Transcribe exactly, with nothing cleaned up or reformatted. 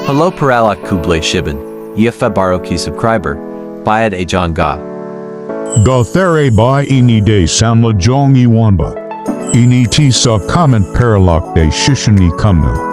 Hello paralok, khublei shibun ïa phi baroh ki subscriber. Bad ai jan nga. Nga thrang ba ine i samla jong i Wanba. Ine i sa comment paralok, da shisien i kumno.